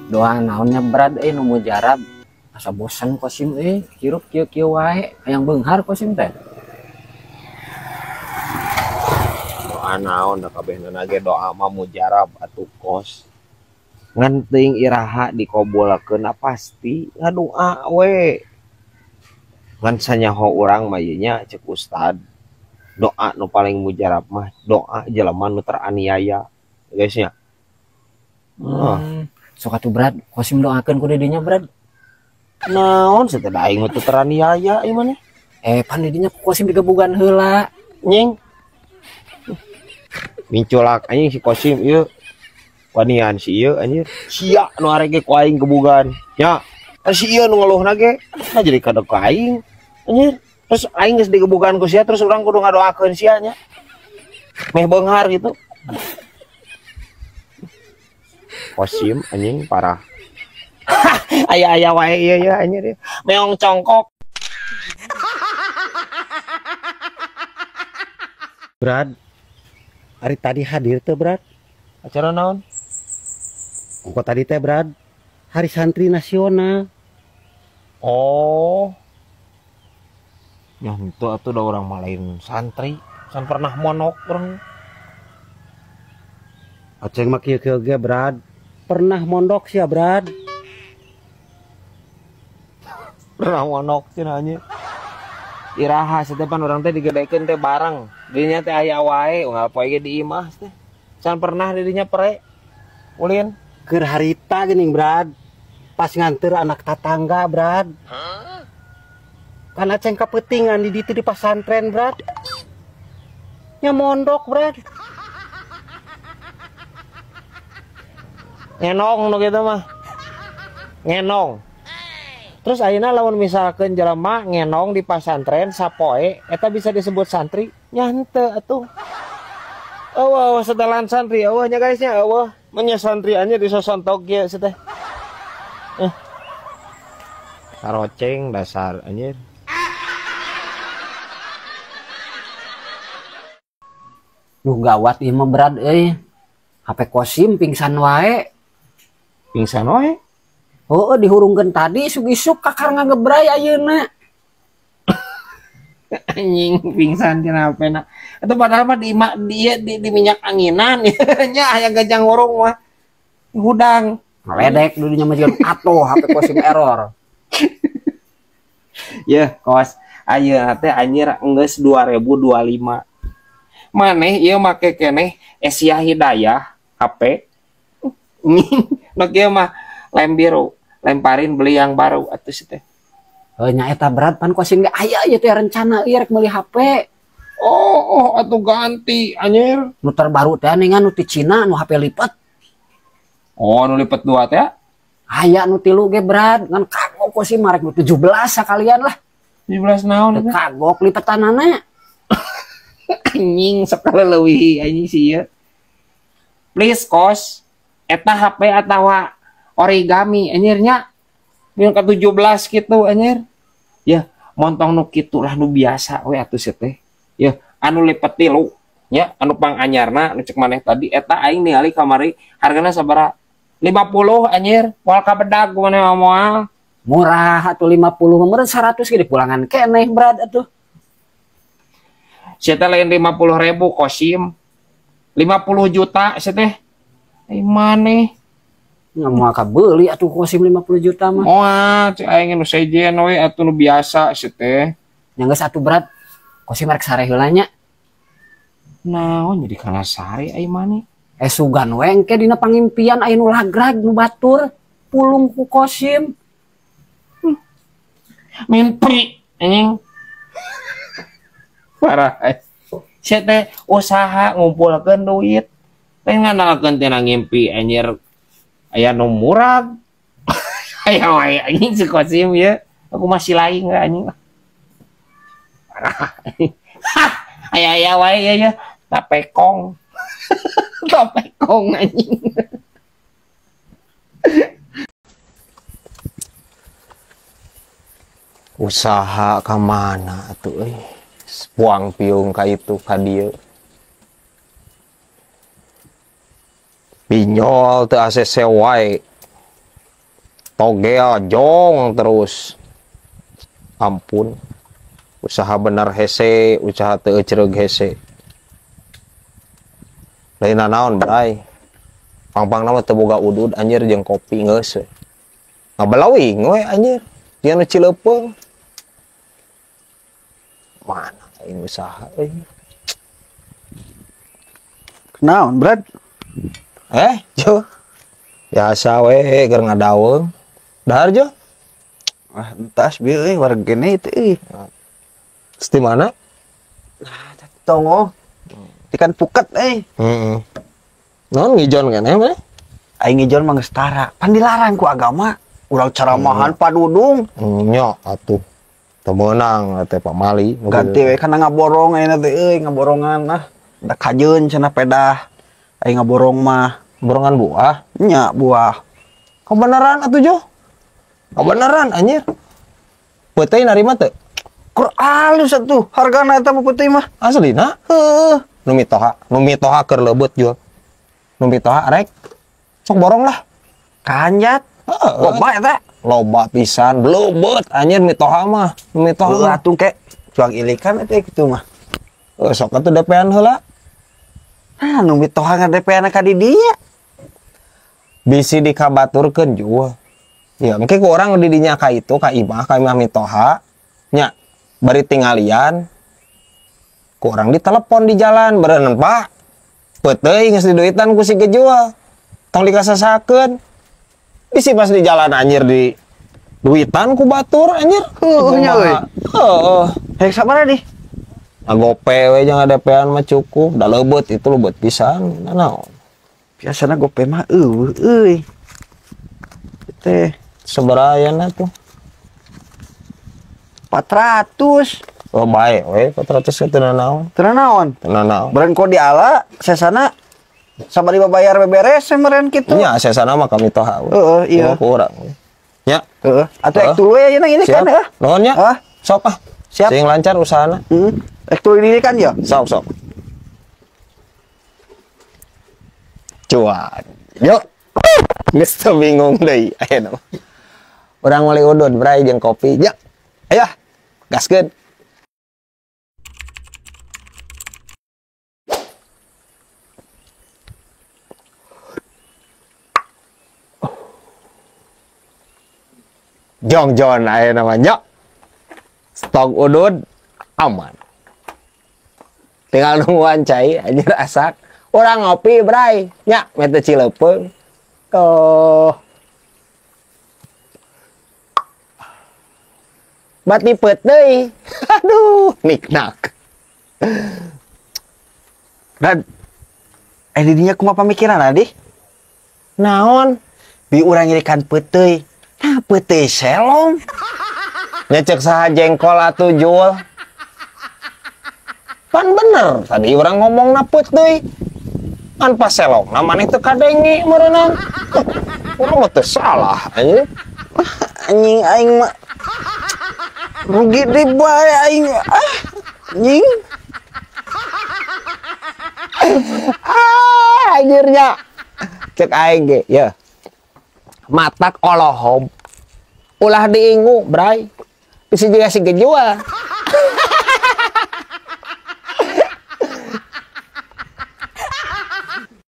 Doa naonnya Brad nu mujarab. Asa bosan Kosim hirup kieu-kieu wae hayang beunghar Kosim teh. Doa naon da kabehna ge doa mah mujarab atuh kos. Ngan teuing iraha dikabulkeun pasti ngadoa we. Ngan sanyaho urang mah ieu nya ceuk ustad. Doa nu paling mujarab mah doa jelema nu teraniaya. Guys nya. Sok atuh Brad, Kosim doakeun ku didinya Brad. Naon teh da aing mah teu teraniaya ieu maneh. Pan didinya ku Kosim digebugan heula. Nying. Minculak anjing si Kosim ieu. Wanian si ieu anjir. Sia nu arek ge ku aing gebugan. Nya, si ieu nu ngeluhna ge, nah jadi kadek ka aing. Anjir. Terus aing geus digebugan ku sia terus urang kudu ngadoakeun sia nya. Meh beunghar gitu. Kosim anjing parah. Aya-aya wae ieu ya anjir. Meong congkok. Brad, hari tadi hadir teh Brad. Acara naon? Kok tadi teh Brad, Hari Santri Nasional. Oh. Ya itu atuh da urang mah lain santri, can pernah monok urang. Aceng mah kieu-kieu ge Brad. Pernah mondok sia Brad. Pernah mondok cenah nya. Iraha satepan urang teh digedekeun teh bareng. Dinya teh aya wae unggal poe ge di imah teh. Can pernah didinya pre ulin. Keur harita geuning Brad. Pas nganter anak tatangga Brad. Kan aceng kapeutingan di ditu di pasantren Brad. Nya mondok Brad. Ngenong nu kitu mah. Ngenong. Terus ayeuna lamun misalkeun jelema ngenong di pasantren sapoe eta bisa disebut santri? Nya henteu atuh. Eueuh setelan santri eueuh nya guys nya eueuh. Mun santriannya disosontok kieu teh. Saroceng dasar anjir. Duh gawat ieu mah Brad euy. HP Kosim pingsan wae. Pingsan wae? Heueuh dihurungkeun tadi isuk-isuk kakar ngagebray ayeuna. Anjing pingsan cenah HP-na. Atuh padahal mah di minyak anginan nya aya gajang hurung mah. Hudang. Ngaledek dudinya mah jeung atuh HP Kosim error. Yeuh kos ayeuna teh anjir geus 2025. Maneh ieu make keneh Asia Hidayah HP. Nu kieu mah lem biru, lemparin beli yang baru atuh si teh. Heuh nya eta Brad pan Kosim ge aya ieu teh rencana ieu rek meuli HP. Oh, atuh ganti anjir. Nu terbaru teh ningan nu ti Cina nu HP lipat. Oh, nu lipat 2 teh? Aya nu 3 ge Brad, ngan kagok Kosim mah rek nu 17 sakalian lah. 17 naon eta? Kagok lipetanana. Anjing sekali leuwih anjing si ieu. Please kos eta HP atawa origami anjir nya. Yang ke-17 gitu anjir. Ya, montong nu kitu lah nu biasa we atuh sia teh. Ya, anu lipet 3 nya, anu panganyarna nu cek maneh tadi eta aing ningali kamari hargana sabaraha? 50 anjir, moal kabedag maneh mah moal. Murah atuh 50 meureun 100 ge dipulangan keneh Brad atuh. Sia teh lain 50.000 Kosim. 50 juta sia teh. Ai maneh. Nya moal kabeuli atuh Kosim 50 juta mah. Moal cek aing nu sejen we atuh nu biasa sia teh. Nya geus atuh Brad. Kosim rek sare heula nya. Naon jadi kana sare ai maneh? Sugan we engke dina pangimpian aya nu lagrag nu batur pulung ku Kosim. Mimpi anjing. Parah. Sia teh usaha ngumpulkeun duit. Teh ngandalkeun tina ngimpi anjir aya nu murag. Aya wae anjing si Kosim ieu. Aku masih lain anjing. Parah. Aya-aya wae ieu ya. Tapekong. Tapekong anjing. Usaha ka mana atuh euy? Buang piung ka itu ka dieu. Pinyol teu ACC wae. Togel jong terus. Ampun. Usaha bener hese, usaha teu ecereug hese. Lain naon bray. Pang-pangna mah teu boga udud anjir jeung kopi geus we. Ngabalawing we anjir. Dia nu Cileupeng. Mana aing usaha euy. Naon, Brad? Jo. Biasa we keur ngadaweung. Dahar jo? Ah, entas bieu euy wareg gene teh euy. Di mana? Nah, tongo. Ikan puket euy. Heeh. Naon ngijon keneh mah? Aing ngijon mah geus tara. Pan dilarang ku agama. Urang caramahan padudung. Nya atuh. Teu meunang teh pamali. Ganti we kana ngaborong ayeuna teh euy, ngaborongan ah. Da kajeun cenah pedah. Aing ngaborong mah. Borongan buah? Nya buah. Kebenaran atuh jo? Kebenaran anjir. Peuteuy narima teu? Kur alus atuh hargana eta mah peuteuy mah. Aslina? Heuh. Nu mitoha keur leubeut jual. Nu mitoha rek sok borong lah. Kanjat. Heeh. Loba eta. Loba pisan, leubeut anjir mitoha mah. Nu mitoha. Heuh atuh ke cuang ilikan eta kitu mah. Heuh sok atuh DP-an heula. Nah, nu mitoha nga-DP-an ka di dinya. Bisi dikabaturkeun jual. Ya, mungkin ku orang di dinya ka itu ka imah mitoha nya bari tinggalian. Ku orang ditelepon di jalan berenang, Pak. Peuteuy geus diduitan ku si gejual. Tong dikasasakeun. Bisi pas di jalan anjir di duitan ku batur anjir. Heuh nya euy. Heeh. Hek sabaraha di? Gope we jangan DP-an mah cukup. Da leubeut itu leubeut pisan. Naon? Biasana gope mah eueuh euy. Teh sabaraha tuh? 400. Oh bae we 400 teu naon. Teu naon? Teu naon. Beren ko diala sesana sabari bayar beberes meureun kitu. Nya sesana mah kami toha we. Heeh, iya. Ku urang. Nya. Heeh. Atuh ek tuluy ayeuna ini kan heuh. Nuhun nya. Sok ah. Siap. Sing lancar usahana. Heeh. Ek tuluy ini kan ya. Sok sok. Cuan. Yuk. Geus teu bingung deui ayeuna mah. Urang meuli udud bray jeung kopi. Ya. Ayo. Gaskeun. Jongjon ayeuna mah nya. Stok udud aman. Tinggal nungguan cai anjir asak. Urang ngopi bray nya mete Cileupeng. Oh. Bati peuteuy. Aduh, niknak. Dan didinya kumaha pamikiran adi? Naon? Bi urang ngirikan peuteuy. Nah, peuteuy selong. Nyecek saha jengkol atuh jual. Pan bener tadi urang ngomongna peuteuy. Kan pas selong na maneh teu kadenge meureunang. Urang mah teu salah anjing. Anjing aing mah rugi deui bae aing. Ah, anjing. Ah, anjirnya. Cek aing ge, ya. Matak olohob. Ulah diingu, bray. Bisi juga si gejual.